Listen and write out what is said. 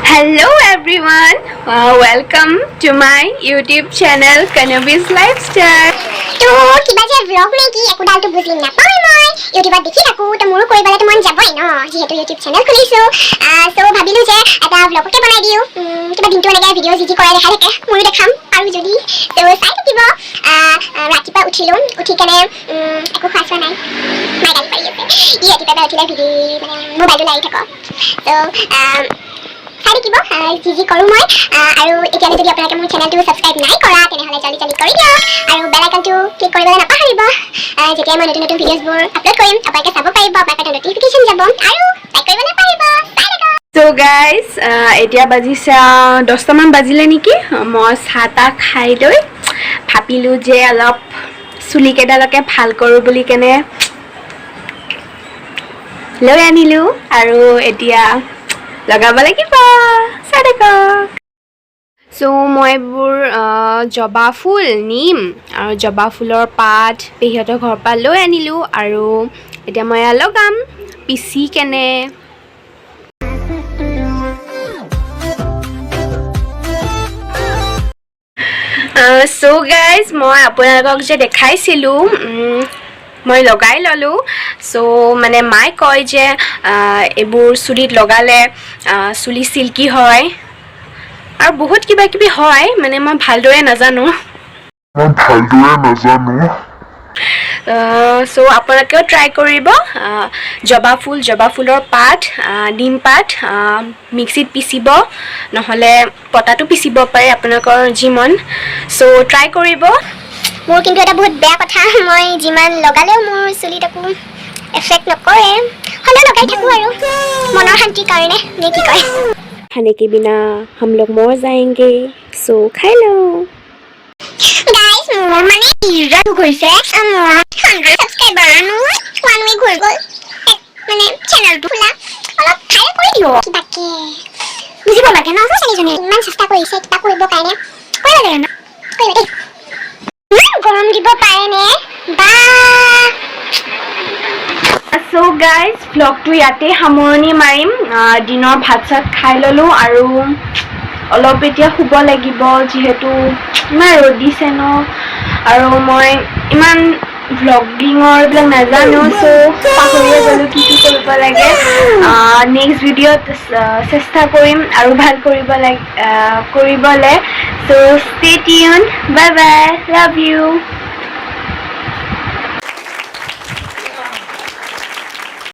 Hello everyone, welcome to my YouTube channel, Kanabi's Lifestyle. তো কিবা যে ভ্লগ নে কি, একোডালটো বুজি নাপাওঁৱে। মই ইউটিউবত দেখি থাকোঁ, তো মোৰো কৰিবলৈতো মন যাবই ন। যিহেতু ইউটিউব চেনেল খুলিছোঁ, চ' ভাবিলোঁ যে এটা ভ্লগকে বনাই দিওঁ। কিবা দিনটো এনেকৈ ভিডিঅ' যি যি কৰাই দেখাই থাকে, ময়ো দেখাম আৰু যদি ত' চাই থাকিব। আহ, আহ, ৰাতিপুৱা উঠিলোঁ, উঠি কেনে একো খোৱা চোৱা নাই। মায়ে গালি পাৰি আছে, ই ৰাতিপুৱা উঠিলে ভিডিঅ' মানে মোবাইলটো লাগি থাক। ত' চাই থাকিব যি যি কৰোঁ মই। আৰু এতিয়ালৈ যদি আপোনালোকে মোৰ চেনেলটো ছাবস্ক্ৰাইব নাই কৰা, তেনেহ'লে জল্দি জল্দি কৰি দিয়ক আৰু বেল আইকনটো ক্লিক কৰিবলৈ নাপাহৰিব। যেতিয়াই মই নতুন নতুন ভিডিঅ'জবোৰ আপলোড কৰিম, আপোনালোকে চাব পাৰিব, আপোনালোকৰ নটিফিকেশ্যন যাব আৰু লাইক কৰিব নাপাহৰিব। চাই থাকক। চ' গাইজ, এতিয়া বাজিছে 10টামান বাজিলে নেকি। মই চাহ তাহ খাই লৈ ভাবিলোঁ যে অলপ চুলিকেইডালকে ভাল কৰোঁ বুলি কেনে লৈ আনিলোঁ আৰু এতিয়া লগাব লাগিব। চাই থাকক। চ' মই এইবোৰ জবা ফুল, নিম আৰু জবা ফুলৰ পাত পেহীহঁতৰ ঘৰৰ পৰা লৈ আনিলোঁ আৰু এতিয়া মই এয়া লগাম পিচি কেনে। চ' গাইজ, মই আপোনালোকক যে দেখাইছিলোঁ, মই লগাই ল'লোঁ। চ' মানে মায়ে কয় যে এইবোৰ চুলিত লগালে চুলি চিল্কি হয় আৰু বহুত কিবা কিবি হয়। মানে মই ভালদৰে নাজানো। মই ভালদৰে নাজানো। চ' আপোনালোকেও ট্ৰাই কৰিব। জবা ফুল, জবা ফুলৰ পাত, নিম পাত মিক্সিত পিচিব, নহ'লে পটাটো পিচিব পাৰে, আপোনালোকৰ যি মন। চ' ট্ৰাই কৰিব। মোৰ কিন্তু এটা বহুত বেয়া কথা, মই যিমান লগালেও মোৰ চুলিত একো এফেক্ট নকৰে। হ'লেও লগাই থাকোঁ আৰু মনৰ শান্তিৰ কাৰণে, নে কি কয়? खाने के बिना हम लोग मर जाएंगे, सो খাই লওঁ। গাইজ, মোৰ মানে বিৰাট দুখ হৈছে। মোৰ 100 ছাবস্ক্ৰাইবাৰ, ওৱান উইক হৈ গ'ল মানে চেনেলটো খোলা। অলপ ভাইৰেল কৰি দিয়ক কিবাকে। বুজিব লাগে ন, ছোৱালীজনীয়ে ইমান চেষ্টা কৰিছে কিবা কৰিবৰ কাৰণে, কৰিব লাগে ন। কৰিব দেই। ইমান গৰম দিব পাৰেনে বা! চ' গাইজ, ভ্লগটো ইয়াতে সামৰণি মাৰিম। দিনৰ ভাত চাত খাই ল'লোঁ আৰু অলপ এতিয়া শুব লাগিব, যিহেতু ইমান ৰ'দ দিছে ন। আৰু মই ইমান ভ্লগিঙৰ এইবিলাক নাজানো, চ' পাহৰিয়ে গ'লোঁ কি কি কৰিব লাগে। নেক্সট ভিডিঅ'ত চেষ্টা কৰিম আৰু ভাল কৰিব লাগে কৰিবলৈ। So stay tuned, bye bye, love you.